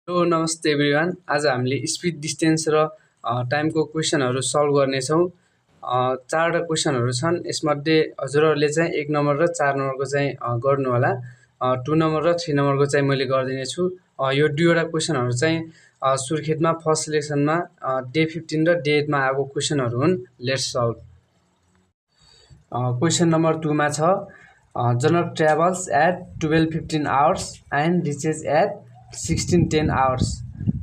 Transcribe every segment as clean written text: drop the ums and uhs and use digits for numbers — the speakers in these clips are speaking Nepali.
हेलो नमस्ते एभ्रिवान। आज हामीले स्पिड डिस्टेन्स र टाइमको क्वेसनहरू सल्भ गर्नेछौँ। चारवटा क्वेसनहरू छन्। यसमध्ये हजुरहरूले चाहिँ 1 नम्बर र 4 नम्बरको चाहिँ गर्नु होला। 2 नम्बर र 3 नम्बरको चाहिँ मैले गरिदिनेछु। यो दुईवटा क्वेसनहरू चाहिँ सुर्खेतमा फर्स्ट सिलेक्सनमा डे 15 र डे 8 मा आएको क्वेसनहरू हुन्। Let's solve. क्वेसन नम्बर 2 मा छ Janak travels at 12:15 hours and reaches at 16:10 hours.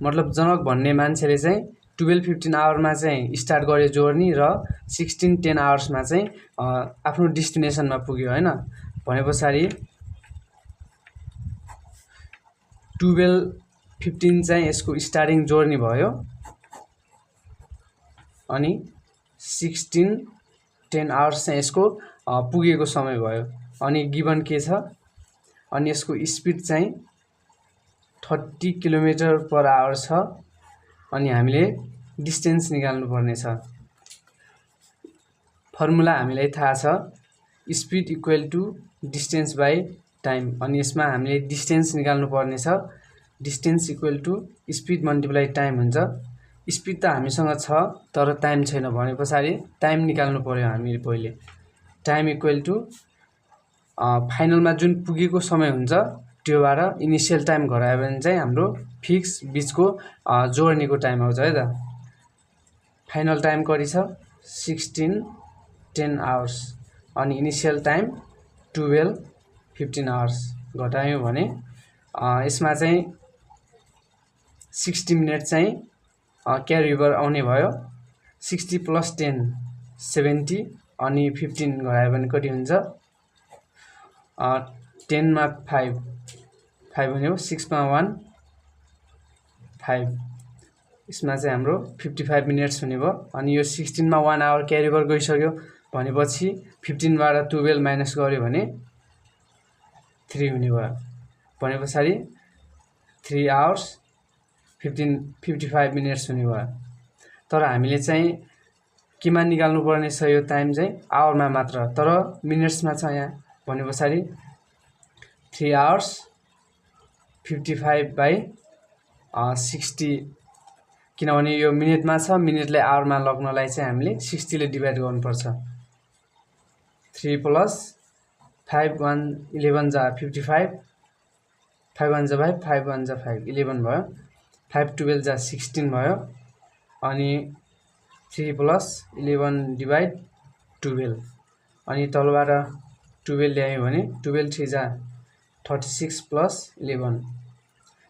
मतलब जनक भन्ने मान्छेले चाहिँ 12:15 आवरमा चाहिँ स्टार्ट गर्यो जर्नी र 16:10 आवर्समा चाहिँ आफ्नो डेस्टिनेसनमा पुग्यो हैन। भने पछाडि 12:15 चाहिँ यसको स्टार्टिङ जर्नी भयो अनि 16:10 आवर्स चाहिँ यसको पुगेको समय भयो। अनि गिभन के छ, अनि यसको स्पिड चाहिँ 30 किलोमिटर पर आवर छ। अनि हामीले डिस्टेन्स निकाल्नु पर्ने छ। फर्मुला हामीलाई थाहा छ, speed equal to distance by time. अनि यसमा हामीले डिस्टेन्स निकाल्नु पर्ने छ। Distance equal to speed multiply time हुन्छ। स्पिड त हामीसँग छ तर टाइम छैन भने पछाडि टाइम निकाल्नु पर्यो हामीले पहिले। टाइम इक्वल टु फाइनलमा जुन पुगेको समय हुन्छ त्योबाट इनिशियल टाइम घटायो भने चाहिँ हाम्रो फिक्स बीचको जोड्नेको टाइम आउँछ है त। फाइनल टाइम कति छ 16:10 आवर्स अनि इनिशियल टाइम 12:15 आवर्स घटायो भने यसमा चाहिँ 60 मिनट चाहिँ क्यारी ओभर आउने भयो। 60 + 10 70 अनि 15 घटायो भने कति हुन्छ 10 मा 5 भनेको 6 मा 1 5। यसमा चाहिँ हाम्रो 55 मिनट्स हुने भयो। अनि यो 16 मा 1 आवर क्यारी ओभर गइसक्यो भनेपछि 15 बाट 12 माइनस गर्यो भने 3 हुने भयो। भने पछाडि 3 आवर्स 55 मिनट्स हुने भयो। तर हामीले चाहिँ केमा निकाल्नु पर्ने छ यो टाइम चाहिँ आवरमा मात्र, तर मिनट्समा छ यहाँ। भने पछाडि 3 आवर्स 55 बाई 60, किनभने यो मिनेटमा छ, मिनेटलाई आवरमा लग्नलाई चाहिँ हामीले 60 ले डिभाइड गर्नुपर्छ। 3 + 5 1 11 जा 55, 5 1 जा 5, 5 1 जा 5 11 भयो। 5 12 जा 16 भयो। अनि 3 + 11 डिभाइड 12 अनि तलबाट 12 ल्यायो भने 12 3 जा 36 + 11,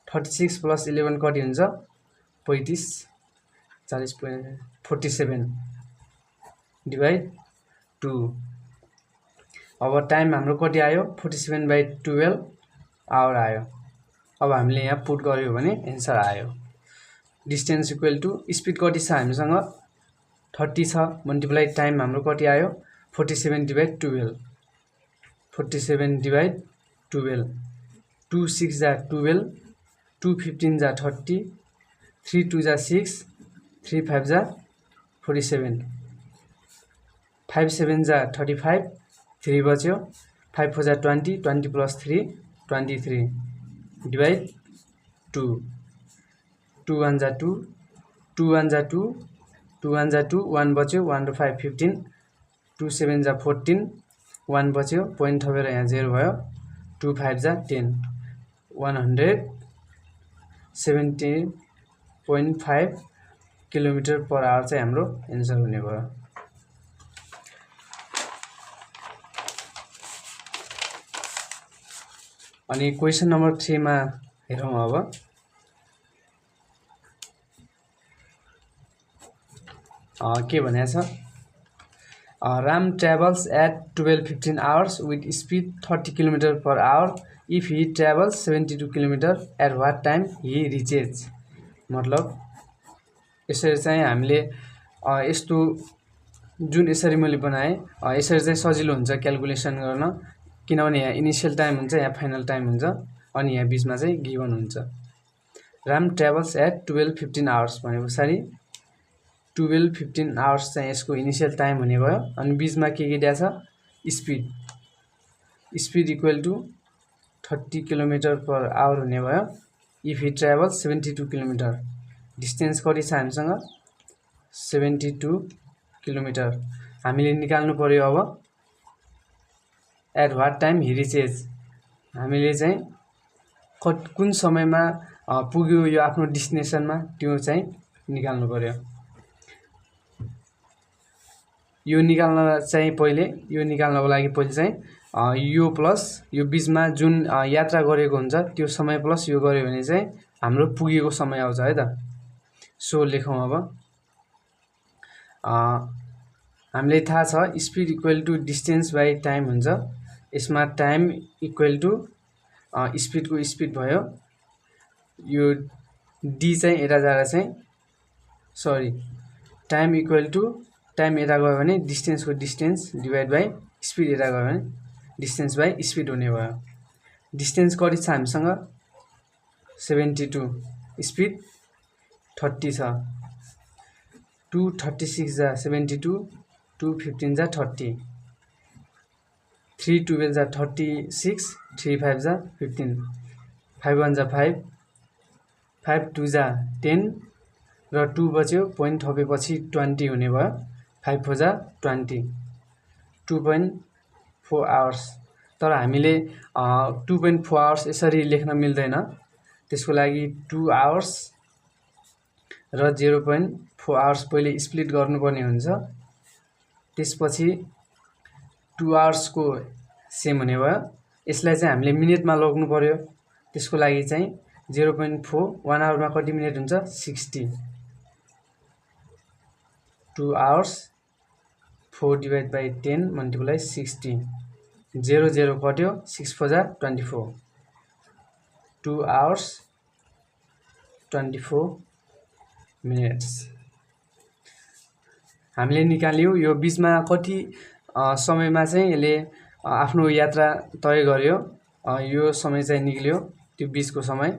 36 + 11 कति हुन्छ 35, 40 47 डिभाइड 2। अब टाइम हाम्रो कति आयो 47/12 आवर आयो। अब हामीले यहाँ पुट गर्यो भने एन्सर आयो। डिस्टेन्स इक्वल टु स्पिड कति छ हामीसँग 30 छ, मल्टिप्लाई टाइम हाम्रो कति आयो 47/12, 47/12, 2 6 जा 12, 2 15 जा 30, 3 2 जा 6, 3 5 जा 47, 5 7 जा 35, 3 बच्यो, 5 4 जा 20, 20 + 3 23 डिभाइड 2, 2 1 जा 2, 2 1 जा 2, 2 1 जा 2, 1 बच्यो, 1 र 5 15, 2 7 जा 14, 1 बच्यो, पोइन्ट थपेर यहाँ 0 भयो, 2 5 जा 10, 170.5 किलोमिटर पर आवर चाहिँ हाम्रो एन्सर हुने भयो। अनि क्वेसन नम्बर 3 मा हेरौँ। अब के भनेको छ, Ram travels at 12:15 hours with speed 30 kilometre per hour if he travels 72 kilometre at what time he reaches. मतलब यसरी चाहिँ हामीले यस्तो जुन यसरी मैले बनाएँ यसरी चाहिँ सजिलो हुन्छ क्याल्कुलेसन गर्न, किनभने यहाँ इनिशियल टाइम हुन्छ, यहाँ फाइनल टाइम हुन्छ, अनि यहाँ बिचमा चाहिँ गिभन हुन्छ। राम ट्राभल्स एट 12:15 आवर्स भने पछाडि 12:15 आवर्स चाहिँ यसको इनिशियल टाइम हुने भयो। अनि बिचमा के दिया छ speed, speed equal to 30 kilometre per hour हुने भयो। If he travels 72 kilometre distance कति छ हामीसँग 72 किलोमिटर हामीले निकाल्नु पर्यो अब at what time he reaches हामीले चाहिँ कुन समयमा पुग्यो यो आफ्नो डेस्टिनेसनमा त्यो चाहिँ निकाल्नु पर्यो यो निकाल्नको लागि पहिले चाहिँ यो प्लस यो बीचमा जुन यात्रा गरेको हुन्छ त्यो समय प्लस यो गर्यो भने चाहिँ हाम्रो पुगेको समय आउँछ है त सो लेखौँ अब हामीलाई थाहा छ speed equal to distance by time हुन्छ यसमा टाइम इक्वल टु स्पिडको स्पिड भयो यो डी चाहिँ यता जाँदा चाहिँ सरी टाइम इक्वल टु टाइम यता गयो भने डिस्टेन्सको डिस्टेन्स डिभाइड बाइ स्पिड यता गयो भने डिस्टेन्स बाइ स्पिड हुने भयो डिस्टेन्स कति छ हामीसँग 72 स्पिड 30 छ 236 जा 72 215 जा 30 312 जा 36 35 जा 15 51 जा 5 52 जा 10 र 2 बच्यो पोइन्ट थपेपछि 20 हुने भयो 54 जा 20 2.4 आवर्स तर हामीले 2.4 आवर्स यसरी लेख्न मिल्दैन त्यसको लागि 2 आवर्स र 0.4 आवर्स पहिले स्प्लिट गर्नुपर्ने हुन्छ त्यसपछि 2 आवर्सको सेम हुने भयो यसलाई चाहिँ हामीले मिनेटमा लग्नु पर्यो त्यसको लागि चाहिँ 0.4 1 आवरमा कति मिनेट हुन्छ 60 2 आवर्स 4 डिभाइड बाइ 10 मल्टिप्लाई 60 0 0 कट्यो 6 4 जा 24 2 आवर्स 24 मिनेट्स हामीले निकाल्यौ यो बीचमा कति समयमा चाहिँ यसले आफ्नो यात्रा तय गर्यो यो समय चाहिँ निक्ल्यो त्यो बीचको समय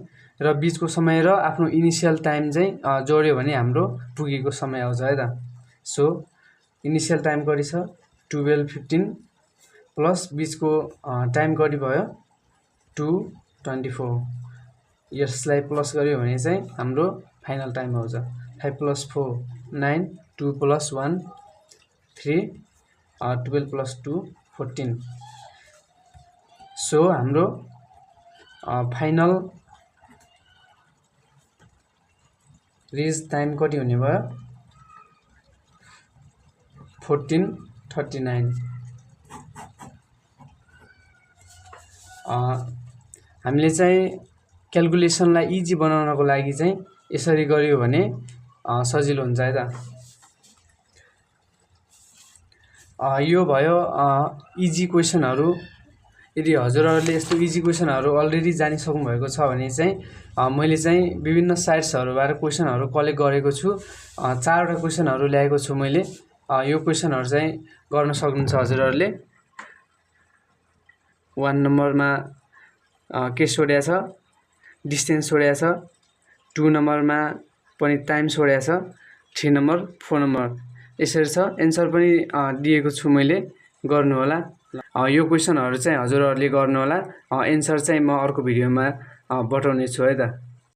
र बीचको समय र आफ्नो इनिशियल टाइम चाहिँ जोड्यो भने हाम्रो पुगेको समय आउँछ है त सो इनिशियल टाइम कति छ 12:15 प्लस बीचको टाइम कति भयो 2:24 यसलाई प्लस गर्यो भने चाहिँ हाम्रो फाइनल टाइम आउँछ 5 + 4 9 2 + 1 3 12 + 2 14 सो हाम्रो फाइनल रिच टाइम कति हुने भयो 14:39 हामीले चाहिँ क्याल्कुलेसनलाई इजी बनाउनको लागि चाहिँ यसरी गरियो भने सजिलो हुन्छ है त यो भयो इजी क्वेशनहरु यदि हजुरहरुले यस्तो इजी क्वेशनहरु अलरेडी जानिसक्नु भएको छ भने चाहिँ मैले चाहिँ विभिन्न साइट्सहरुबाट क्वेशनहरु कलेक्ट गरेको छु 4 वटा क्वेशनहरु ल्याएको छु मैले यो क्वेशनहरु चाहिँ गर्न सक्नुहुन्छ हजुरहरुले 1 नम्बरमा के सोधेको छ डिस्टेन्स सोधेको छ 2 नम्बरमा पनि टाइम सोधेको छ 3 नम्बर 4 नम्बर यसरी छ एन्सर पनि दिएको छु मैले गर्नु होला यो क्वेशनहरु चाहिँ हजुरहरुले गर्नु होला एन्सर चाहिँ म अर्को भिडियोमा बताउने छु है त।